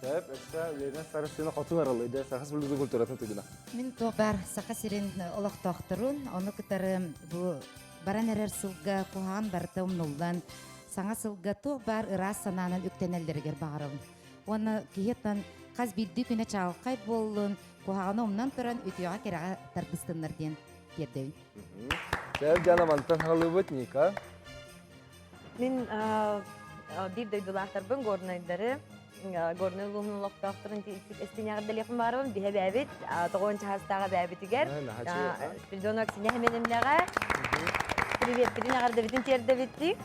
Сөп, өссө Лена Сарысына хотун аралыйда, саха республикатын культуратын тугуна. Мин туох бар Саха сирин олохтоохторун, ону кытары бу баран эрэр сылга куһаҕан барыта умнуллан, саҥа сылга туох баар ыраас санаанан үктэнэллэригэр баҕарабын. Уонна киһи хас биирдии күнэ чаҕылхай буоллун, куһаҕаны умнан туран үтүөҕэ-кэрэҕэ тардыстыннар диэн тиэрдэбин. Сөп, Диана мантан хаалыбыт Ника. Мин биир дойдулаахтарбын горнайдары Горнай улууһун олохтоохторун истиҥ эҕэрдэлиэхпин баҕарабын. Биһэ бээбит, тоҕуон чаһастааҕа бээбитигэр Спиридонова Ксения Хименевнэҕэ привеппитин эҕэрдэбитин тиэрдэбиттик.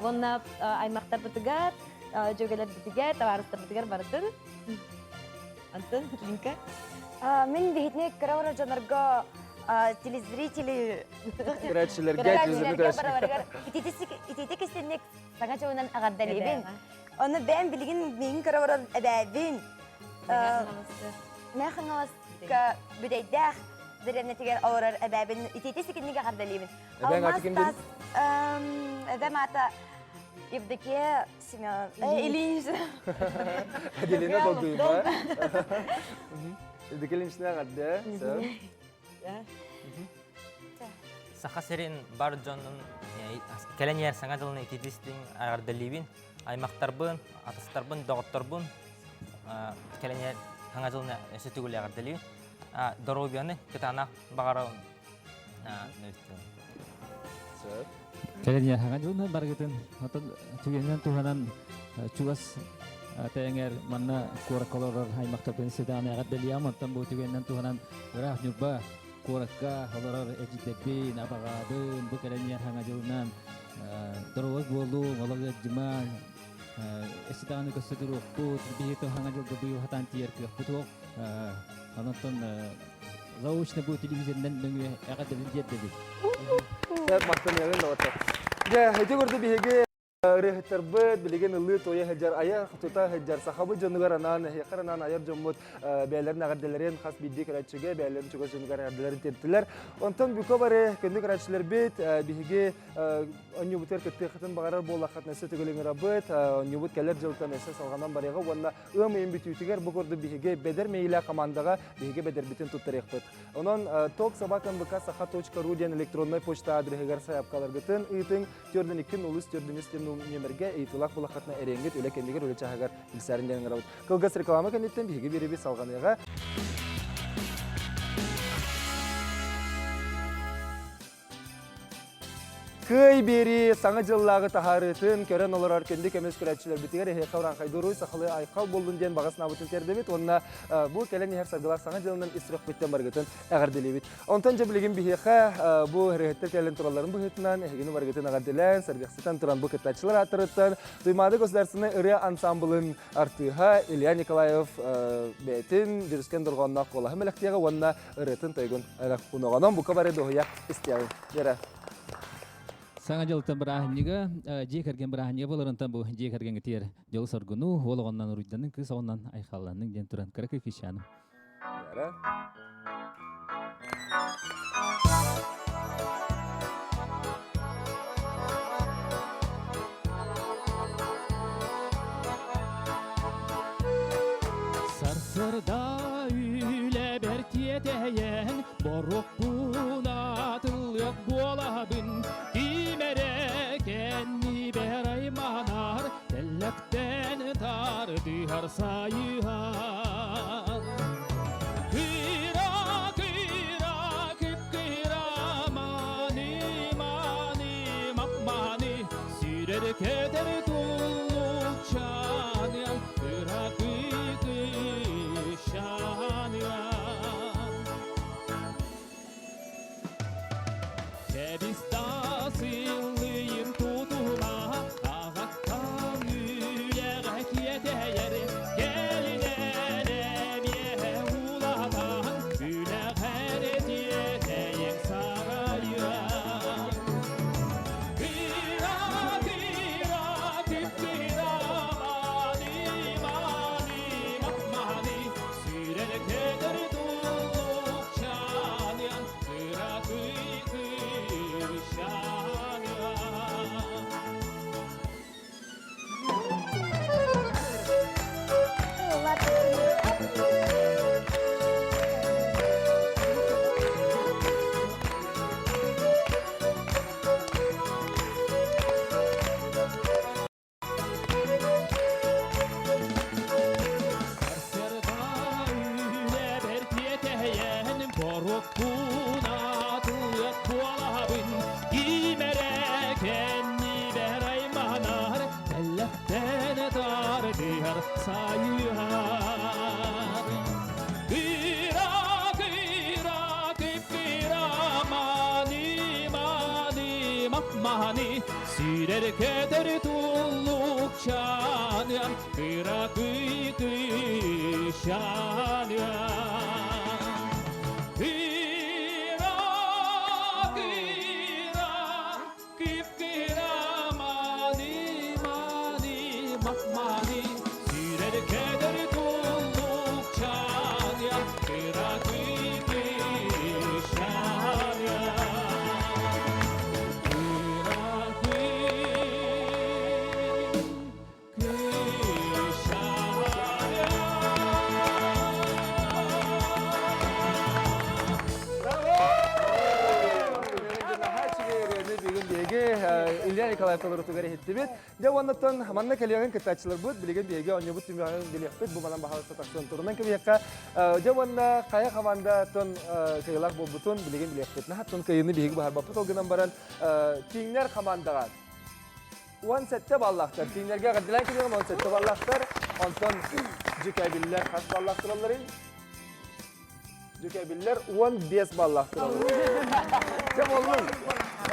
Уонна аймахтарбытыгар, дьүөгэлэрбитигэр, табаарыстарбытыгар барытын. Антон, Линка. Мин биһитини кыра дьонорго Телезрители Көрөөччүлэргэ, телевизорны көрөөччүлэргэ барыларыгар ититик истинник саҥа дьылынан аҕардалыыбын. Ону бэйэм билигин миигин көрө олорор эбээбин. Мэҥэ Хаҥаласка Бүтэйдээх дэриэбинэтигэр олорор эбээбин итити сикинник аҕардалыыбын. Эбээҥ аты ким диэн? Эбэм аата Евдокия Семен Ильинична. Аделина Долдуева. Евдокия Ильинична аҕарда. Саха сирин бар дьонун кэлэн иһэр саҥа дьылын ититистиҥ аҕардалиибин, аймахтарбын, атастарбын, доҕотторбун кэлэн иһэр саҥа дьылын өссө төгүл эҕэрдэлиибин. Доруобуйаны кытаанах баҕарабын. Кэлэн иһэр саҥа дьылынан барыгытын отон түгэнинэн туһанан чугас тэҥэр манна куоракка олорор аймахтарбын сыдаан эҕэрдэлиэм онтон бу түгэнинэн туһанан ыраах Ньурба куоракка олорор эдьиийдэрбин, абаҕаабын бу кэлэн иһэр саҥа дьылынан доруобай буолуҥ, олох ыалдьымаҥ, өссө даҕаны көрсө туруохпут, биһиги саҥа дьылга быйыл хатаан тиийэр кыахпыт суох. Онон заочно бу телевизорынан нөҥүө эҕэрдэбин тиэрдэбин. Сөп, махтаныаҕын доҕоттор. Дьэ, ити курдук биһиги Ырыаһыттарбыт билигин ыллыы-туойа сылдьар, айа тута сылдьар сахабыт дьонугар анаан, эһиэхэ анаан айар дьоммут бэйэлэрин эҕэрдэлэрин хас биирдии көрөөччүгэ бэйэлэрин чугас дьонугар эҕэрдэлэрин тиэртилэр. Онтон бүкө бары күндү көрөөччүлэрбит биһиги онньуубутугар кыттыаххытын баҕарар буоллаххытына өссө төгүл ыҥырабыт. Онньуубут кэлэр дьылтан өссө салҕанан барыаҕа уонна ыам ыйын бүтүүтүгэр бу курдук биһиги бэдэр мэйиилээх командаҕа биһиги бэдэрбитин туттарыахпыт. Онон toksobaknvk.saha.ru диэн электроннай почта аадырыһыгар сайаапкаларгытын ыытыҥ. Төрдүн иккин улус төрдүн үс диэн нүөмэргэ ыйытыылаах булаххатына эрэҥҥит үлэ кэмигэр үлэ чааһыгар билсээрин диэн ыҥырабыт. Кылгас реклама кэнниттэн биһиги биэрэбит салҕаныаҕа. Кыай биэрии саҥа дьыллааҕы таһаарыытын көрөн олорор күндү көмүс көрөөччүлэрбитигэр эһиэхэ урааҥхайдууруй сахалыы айхал буоллун диэн баҕа санаабытын тиэрдэбит уонна бу кэлэн иһэр саргылаах саҥа дьылынан ис сүрэхпиттэн барыгытын эҕэрдэлиибит. Онтон дьэ билигин биһиэхэ бу ырыаһыттар кэлэн туралларын быһыытынан эһигини барыгытын эҕэрдэлээн, сэргэхситэн туран бу кыттааччылар ааттарыттан Туймаада государственнай ырыа ансамблын артыыһа Илья Николаев бэйэтин дьүрүскэн дорҕоонноох куолаһын бэлэхтиэҕэ уонна ырыатын тойгун уноҕонон бука бары дуоһуйа истиэҕиҥ. Вера. Саҥа дьылтан бырааһынньыга, дьиэ кэргэн бырааһынньыга боларынтан бу дьиэ кэргэҥҥитигэр дьол соргуну, уол оҕоннон уруйданын, кыыс оҕоннон айхалланын диэн туран кыра кыычааным. Вера. Сарсырда үлэбэр тиэтэйэн, борукпун атыллыах буолабын, ким эрэ кэннибэр айманар, тэллэктэн тардыһар сайыһар. Кыра, кыра, кып-кыра, мани, мани, мап-мани, сүүрэр көтөр туллукчаныам, кыра кыыкыщаныам. Кэбис-тасыллыйым тутума, аҕаттан үлэҕэ киэтэйэр, кэлинэн эмиэ улаатан, үлэҕэр тиэтэйиҥ сарайыам. Кыра, кыра, кып-кыра, мани, мани, мап-мани, сүүрэр көтөр туллукчаныан, кыракый кыысчаныан. Сарсыарда үлэбэр тиэтэйэн, боруккун атылыах буолабын, ким эрэ кэннибэр айманар, тэллэхтэн тардыһар сайыһар. Кыра, кыра, кып-кыра, мани, мани, мап-мани, Сүүрэр көтөр туллукчаныам, кыракый кыысчаныам. Кыра. Николаев толорутугар иһиттибит. Дьэ уоннаттан манна кэлиэҕин кыттааччыларбыт билигин биһиги оонньуубут түмүгүн билиэхпит бу манан баһаалыста тахсан турунан кэбиһиэххэ. Дьэ уонна хайа хамаандаттан кыайыылаах буолбутун билигин билиэхпит. Наһаттан кыайыыны биһиги баһарбаппыт ол гынан баран тииҥнэр хамаандаҕа 17 баллаахтар. Тииҥнэргэ эҕэрдэлээн кэлиэҕим 17 баллаахтар. Онтон дьүкэбиллэр хас баллаах туралларый? Дьүкэбиллэр 15 баллаах тураллар. Дьэ буоллун.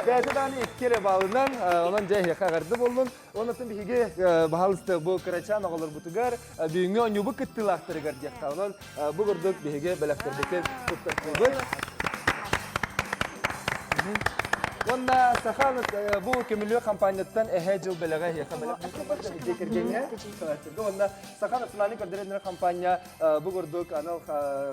Бэйэтэ даҕаны икки эрэ баллынан, онон дьэ эһиэхэ эҕэрдэ буоллун. Онон биһиги баһаалыста бу кырачаан оҕолорбутугар бүгүҥҥү оонньуубут кыттыылаахтарыгар диэххэ. Онон бу курдук биһиги бэлэхтэрбитин туттарсыбыт. Уонна саха бу көмүлүө компанияттан эһэ дьыл бэлэҕэ эһиэхэ бэлэх дьиэ кэргэҥҥэ уонна Саха национальнай көрдөрөр компания бу курдук анал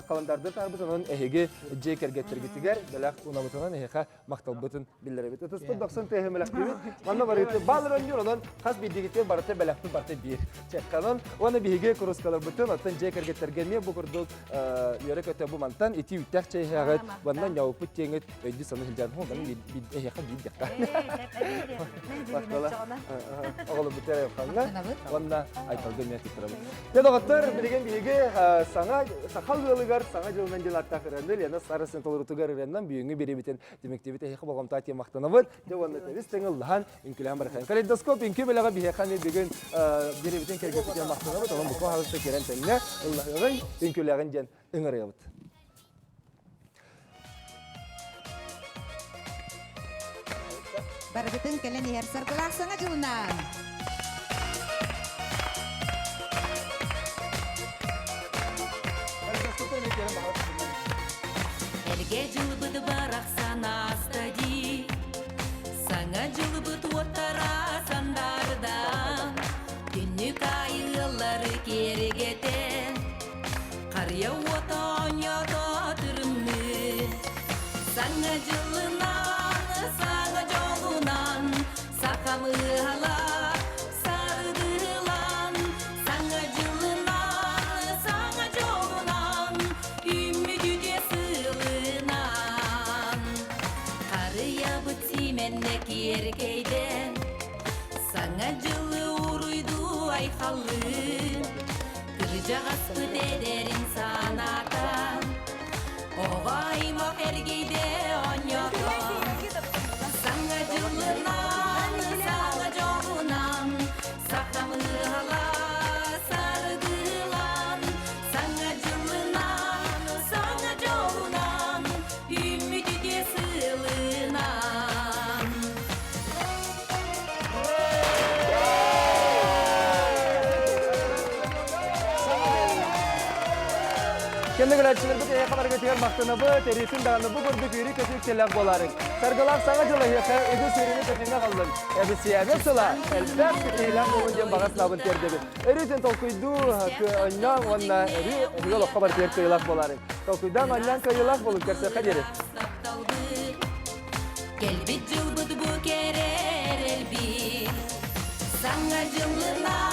халандаардыр таһарбыт онон эһиги дьиэ кэргэттэргитигэр бэлэх унабытынан эһиэхэ махталбытын биллэрэбит. Ытыспыт дохсун тыаһы мэлэхтиибит. Манна барыты баалыр өннүр, онон хас биирдигитин барыта бэлэхпит барыта биир. Чекканан уонна биһиги курускаларбытын оттон дьиэ кэргэттэргэ эмиэ бу курдук үөрэ-көтө бу мантан ити үтэх чэйһэҕит, манна ньауппут тиэҥит өйдүү саныы сылдьан, хо маны эһиэхэ биир диэххэ. Махтала. Оҕолорбут эрэ уонна айталга эмиэ туттарабыт. Дьэ доҕоттор, билигин биһиги саҥа саха ыалыгар саҥа дьылынан диэн ааттаах ырыаны Лена Сарысын толорутугар ырыаннан бүгүҥҥү биэриибитин түмүктүүбүт эһиэхэ болҕомто тиэ махтанабыт. Дьэ уонна тэбис тэҥ ыллаһан үҥкүлэһэн барахайын. Калейдоскоп үҥкүү бэлэҕэ биһиэхэ эмиэ бүгүн биэриибитин кэргэппитин махтанабыт. Онон бука хаалыста киирэн тэҥҥэ ыллаһыаҕыҥ, үҥкүлэҕин диэн ыҥырыабыт. Барыгытын кэлэн иһэр саргылаах саҥа дьылынан! Эргэ дьылбыт барахсан ааста дии, Саҥа дьылбыт уоттара сандаарда, Түннүк аайы ыаллары киэргэтэн, Харыйа уота оонньоото тырымныы. Саҥа дьылынан, саҥа дьолунан, Сахам ыала саргылан, Саҥа дьылынан, саҥа дьолунан, Үүммүт үтүө сылынан. Харыйабыт сиимэннэ киэркэйдэ, Саҥа дьылы уруйдуу айхаллыы. Кырдьаҕаспыт эдэрин санаата, Оҕо аймах эргийдэ оонньоото. Саҥа дьылынан, саҥа дьолунан, Сахам ыала саргылан, Саҥа дьылынан, саҥа дьолунан, Үүммүт үтүө сылынан. Кэннэ көрөөччүлэрбит эһиэхэ барыгытыгар махтанабыт, эриитин даҕаны бу курдук үөрүү көтүү үктэллээх буолаарыҥ. Саргылаах саҥа дьыл эһиэхэ үгүс үөрүүнү көтүүнү аҕаллын. Эбисийээнэ сыла элбэх ситиһиилээх буолун диэн баҕа санаабын тиэрдэбин. Өрүүтүн толкуйдуу, оонньооҥ уонна өрүү эһиги олоххо барытыгар кыайыылаах буолаарыҥ. Толкуйдаан оонньоон кыайыылаах буолун көрсүөххэ диэри. Кэлбит дьылбыт бу кэрэ эрэлбит Саҥа дьылынан.